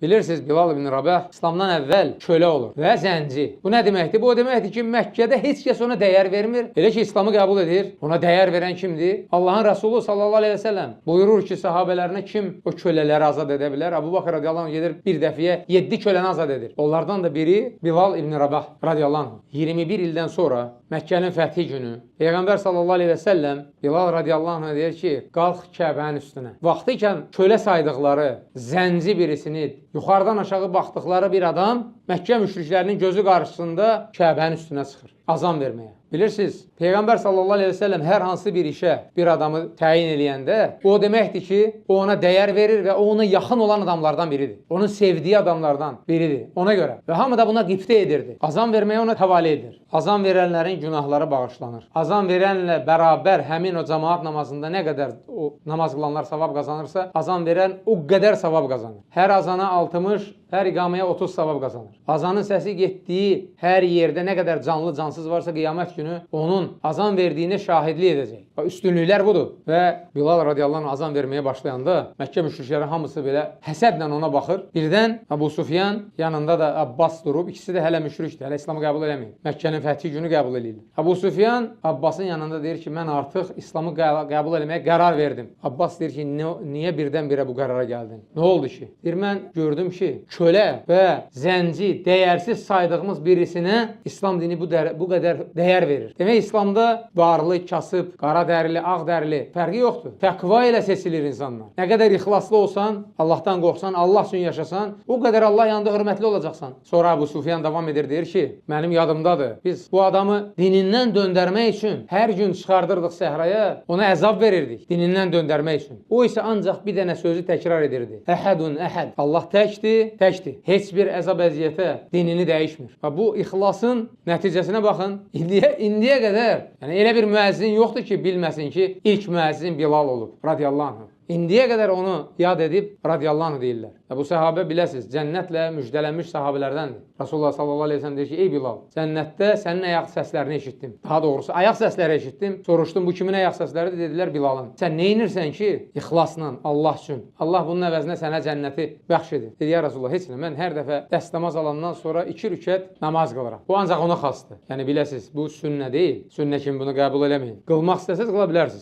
Bilirsiniz, Bilal ibn Rabah İslamdan əvvəl kölə olur və zənci. Bu nə deməkdir? Bu o deməkdir ki, Məkkədə heç kəs ona dəyər vermir. Elə ki İslamı qəbul edir, ona dəyər verən kimdir? Allahın Rəsulu sallallahu əleyhi və səlləm buyurur ki, sahabələrinə kim o kölələri azad edə bilər? Əbu Bakr radiyallahu anh gedir bir dəfəyə 7 köləni azad edir. Onlardan da biri Bilal ibn Rabah radiyallahu anh. 21 ildən sonra Məkkənin fəthi günü Peyğəmbər sallallahu əleyhi və səlləm Bilal radiyallahu anh'a deyir ki, qalx Kəbənin üstünə. Vaxtı ikən kölə saydıqları zənci birisini yuxarıdan aşağı baxdıqları bir adam Məkkə müşriklərinin gözü qarşısında Kəbənin üstünə çıxır azan verməyə. Bilirsiniz, Peyğəmbər sallallahu əleyhi və səlləm hər hansı bir işə bir adamı təyin eləyəndə o deməkdir ki, o ona dəyər verir və o ona yaxın olan adamlardan biridir. Onun sevdiyi adamlardan biridir. Ona görə. Və hamı da buna qibtə edirdi. Azan verməyə ona həvalə edir. Azan verənlərin günahları bağışlanır. Azan verənlə bərabər həmin o cemaat namazında nə qədər o namaz qılanlar savab qazanırsa, azan verən o qədər savab qazanır. Hər azana 60, hər iqaməyə 30 savab qazanır. Azanın səsi getdiyi hər yerdə nə qədər canlı, cansız varsa qiyamət günü onun azan verdiyinə şahidlik edəcək. Və üstünlüklər budur. Və Bilal radiyallahu anh azan verməyə başlayanda Məkkə müşrikləri hamısı belə həsədlə ona baxır. Birdən Əbu Sufyan yanında da Abbas durub. İkisi də hələ müşrikdir, hələ İslamı qəbul eləməyib. Məkkənin fəthi günü qəbul eləyirlər. Əbu Sufyan Abbasın yanında deyir ki, mən artıq İslamı qəbul eləməyə qərar verdim. Abbas deyir ki, niyə birdən-birə bu qərara gəldin? Nə oldu ki? Deyir, mən gördüm ki, kölə və zənci dəyərsiz saydığımız birisinə İslam dini bu qədər dəyər verir. Demək İslamda varlı, kasıb, qara dərili, ağ dərili fərqi yoxdur. Təqva ilə seçilir insanlar. Nə qədər ixlaslı olsan, Allahdan qorxsan, Allah üçün yaşasan, o qədər Allah yanında hörmətli olacaqsan. Sonra Əbu Sufyan davam edir, deyir ki, mənim yadımdadır. Biz bu adamı dinindən döndərmək üçün hər gün çıxardırdıq səhraya, ona əzab verirdik dinindən döndərmək üçün. O isə ancaq bir dənə sözü təkrar edirdi. Əhədun əhəd. Allah təkdir, təkdir. Heç bir əzab əziyyətə dinini dəyişmir. Və bu ixlasın nəticəsinə baxın. İndiyə qədər, yəni elə bir müəzzin yoxdur ki, bilməsin ki, ilk müəzzin Bilal olub radiyallahu anh. İndiyə qədər onu yad edib radiyallahu anh deyirlər. Və bu səhabə biləsiniz, cənnətlə müjdələnmiş səhabələrdəndir. Rasulullah sallallahu əleyhi və səlləm deyir ki, ey Bilal, cənnətdə sənin ayaq səslərini eşitdim. Daha doğrusu ayaq səsləri eşitdim. Soruşdum, bu kimin ayaq səsləridir? Dedilər Bilalın. Sən nə edirsən ki, ixlasla Allah üçün? Allah bunun əvəzinə sənə cənnəti bəxş edir. Dedi, ya Rasulullah, heç nə, mən hər dəfə dəstəmaz alandan sonra 2 rükət namaz qılıram. Bu ancaq ona xasdır. Yəni biləsiniz, bu sünnə deyil. Sünnə kimi bunu qəbul eləməyin. Qılmaq istəsəz qıla bilərsiniz.